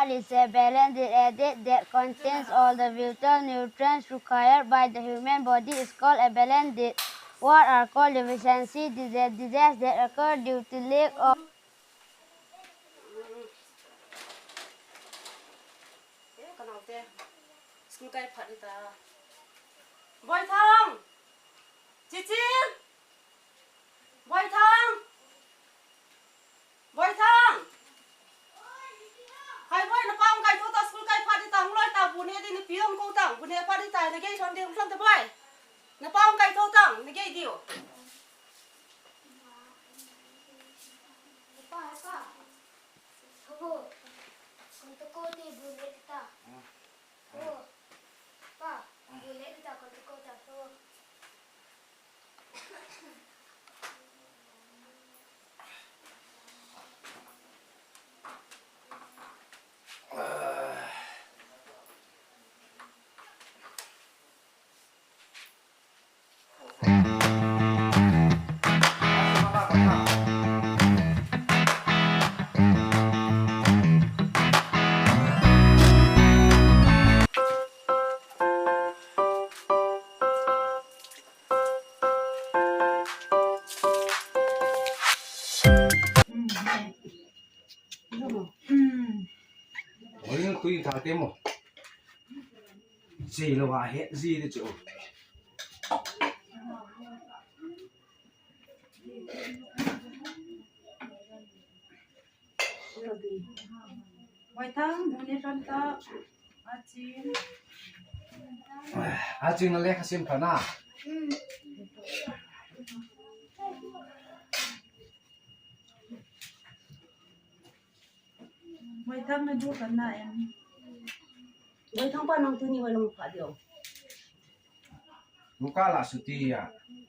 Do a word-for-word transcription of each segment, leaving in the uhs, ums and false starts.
Is a balanced diet, a diet that contains all the vital nutrients required by the human body is called a balanced diet. What are called deficiency disease, diseases that occur due to lack of. Eh, ka naote. School kai phat hita. Boithang! Chichi! Boithang! Boithang! Hai boi, napa hung kaithou ta, school kai phat hita, hung loi ta, bu ne ding, napi hung kou ta, bu ne phat hita, na gei lhon ding, hung lhon ta boi. Napa hung kaithou ta, na gei diu. Pa, pa. Habo. Kon to ko te bu ne ta. Habo. Pa, bu ne ta, kon to ko ta, habo. Oi, tui tha te mo. Sei lou a het ji de chu. Boithang, bu ne lhon ta. Aching. Aching, na lekha sim pha na. Boithang, na du pha na em? Boithang pa, nang tuni hoi lang pha diu. Luka la suti ya.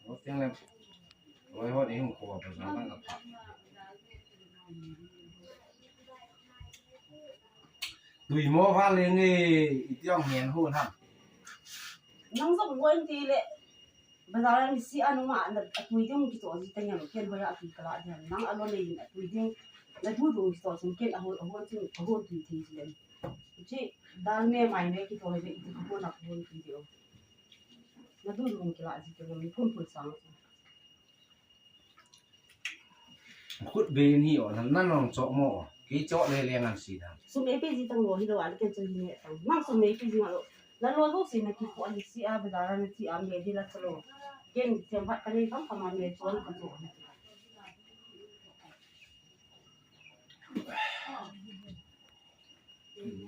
Lo tiang le. Loi hon ihung ko pa jang na pha. Tui mo va le nge, iti ong ngen hu na. Nang jong hoi ti le. Bazar a nisi a nung a, na, a tui ding kicho ji teng jong, ken hoi a tui kala ding. Nang a lo nei a tui ding, na du du kicho jong ken a hoi, a hoi jong, a hoi tui thei ji le. Chi, dal me mai me kicho le, iti ka hoi na hoi tui ding. Na du du kila ji teng jong, phun phun sang. Khut be ni o, nan nan nong chok mo o. Kei chok le le ngan si dan. Sum e pe ji tang lo hi lo, a le ken chok hi ne tang. Nang sum e pe ji ma lo. Na lo ho si na ki ko ali si a bazar na ti a me di la chalo. Ken sem phat ka nei kam kam a me chon ka chok.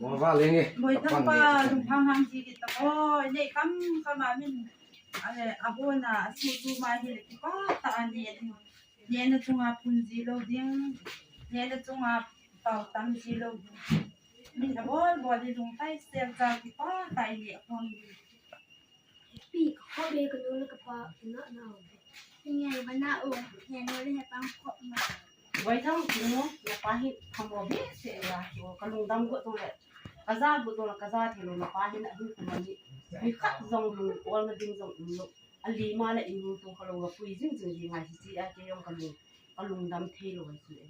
Mo va le nge. Boithang pa, lungphang hang ji di ta. Oi, nei kam kam a min. Ale, abona, asu tu ma hi le ki pa ta ani. Nehna chunga phun ji lou ding, nehna chunga pao tam ji lou ding. Min abol bol hi lungtai sel cha kipa tai le apon. Pi, ka kho be ka nu le ka pa, na na. Nge ba na o, nge no le he pang kho ma. Boithang, nu, na pa hi khamo be se la, o ka lungdam go tong le. Ka ja go tong le, ka ja thei lou, na pa hi na hin khamo ni. Mi khat jong lung, ol na ding jong lung. Ali ma le inu tung kalo ga pui jing jing jing hai si a ke yong kalo, kalung dam thei lo hai si e.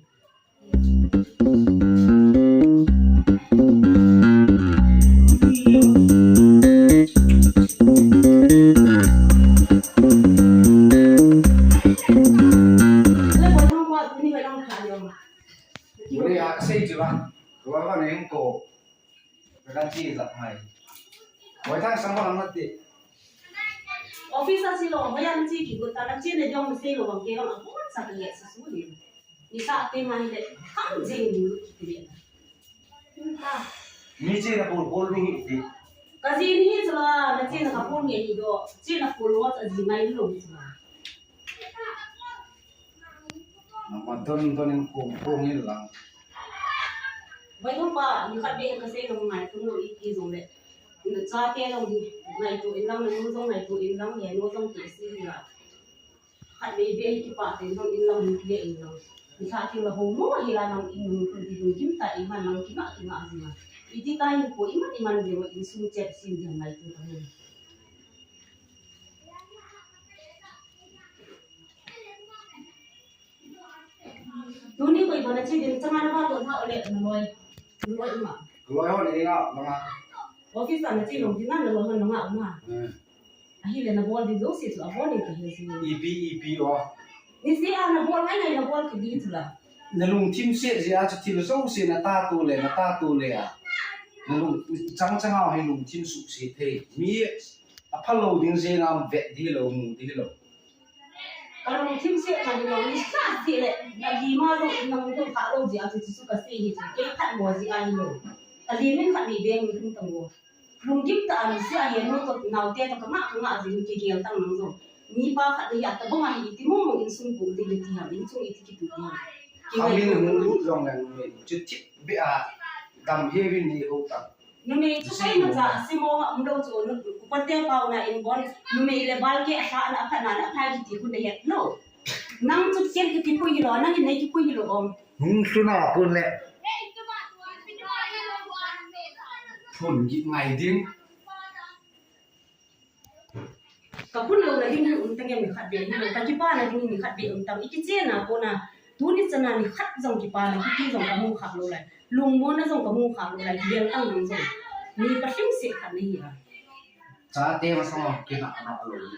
Le bo thang wa ni ba lang kha yong. Bo le a sei ji ba. Wa wa neng ko. Ka chi zat mai. Boithang sang bang mati. Office a si lo, hoiya na chi kigot ta, na chi ne jong sei lo bang ke bang a bon sa ka ye sa su ni. Ni sa te mai le, kam jing ni ki le. Mi chi na pol pol ni hi ti. Ka ji ni hi sa la, na chi na ka pol nge ni do, chi na pol lo ta ji mai lo ni sa. Nangma don don in kum kum in lang. Boithang pa, ni khat be ka sei lo ngai tu lo i ki jong le. Na chate lo ngai tu in lang, na nu jong ngai tu in lang, ne nu jong ke si la. Khat be be ki pa te jong in lang ni le in lang. Ni sa ki la ho mo hi la nang in nu tu di du kim ta i man nang ki ma ki ma ji ma. I ti ta in ko i man i man de ro in sum chet sin de ngai tu ta. Tuni koi kona chi din changa na ba to na ole na loi. Na loi ma. Loi ho ni nga, nga. Office a na che lou ding na, loi ho na nga, nga. Hmm. Ahile na bol ding jouse chu abol in kahe ji. Ipi, ipi o. Niseh a na bol ngai ngai na bol kit ding chu la. Na lungthim seh jeh a chu thil jouse na tao le, na tao le a. Na lung chang chang a hi lungthim suhset thei. Mi aphalou ding jeh a vet ding lou, mu ding lou. Ka lungthim seh kha hilou, niseh seh le, na lima lou, na lungthim kha lou jeh a chu chu kasei hi chu. Kei khat mo jeh a hilou. Ka limin khat ni beng lungthim tang o. Lunggim tah a niseh a hin nu toh naote toh kangah kangah jing kigel tang nang jong. Mipa khat hi atabang a hi iti mong mong insung pu ding ti ham, insung iti kitu ding ham. Khamin hung lut jong le numei chu thip beh a dam hevin nei ho tang. Numei chu kei macha a simong a umlou chu nu, upate pao na in bon, numei le balke a lha na a phat na na phai kiti khu na het lou. Nang chu ken kipui hilou, nang in nei kipui hilou om. Hung suna pun le. Phun git ngai ding. Ka phun louna ding hi um tange, mi khat beh hilou, ka kipana ding hi mi khat beh um tam. I kichen a kona, tuni chan a ni khat jong kipana kiti jong ka mu kha lou lai. Lungmonna jong ka mu kha lou lai, kigel tang nang jong. Mi pa lhingset khat na hi a. Chate masang a kina na lou.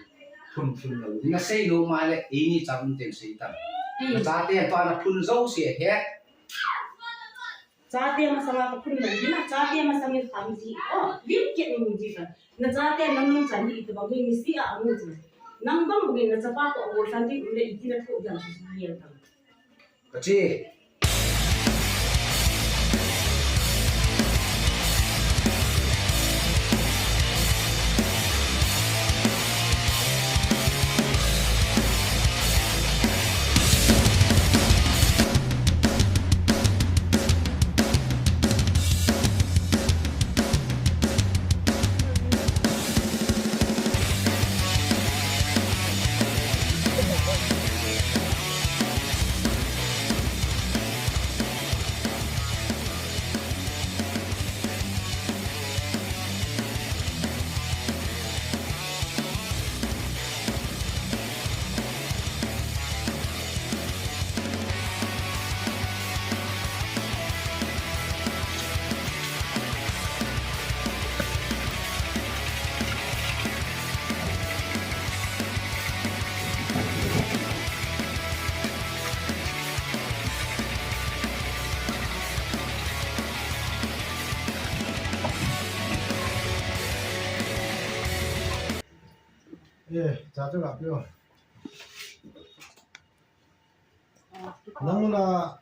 Phun phun lou. Na sei lou ma le, eini cham ten sei tam. Hmm. Na chate toh na phun jouse he. Chate masang a ka phun lou ding a, chate masang in kham ji. O, lim kit in ji ka. Na chate nang nung chan hi itobang hi niseh a amu ji. Nang bang bang in na chapa toh abol san ding um le iti na thoh jam ji jeng tam. Ka che. Eh, cha chu ga pio. Nang na,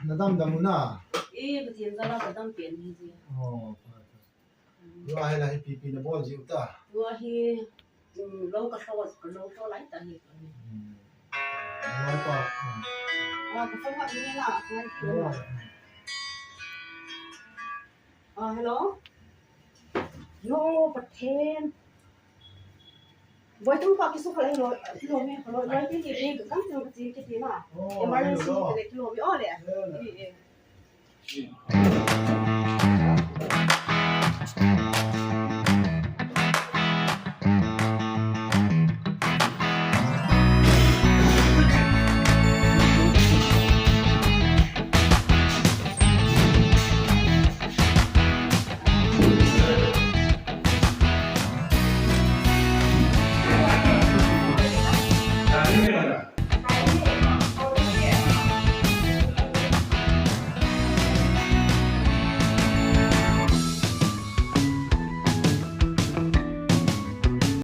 na dam dam na. Eh, Pathen jal a ka dam pen hi ji. Oh. Tua hi la hi pipi na bol jiu ta. Tua hi, um, lou ka lhou, ka lou lhou lai ta hi. Hmm. Lou pa. Hmm. Ah, ka phone ha ni na, phone. Tua. Ah, hello. Yo, Pathen. Boi tung pa kisu khalai lo, kilo mi, kilo, lo ti ti ti, kang tung ti ti ti na. Oh, emergency hello. Ti le kilo mi, oh le. Yeah. Eh, eh.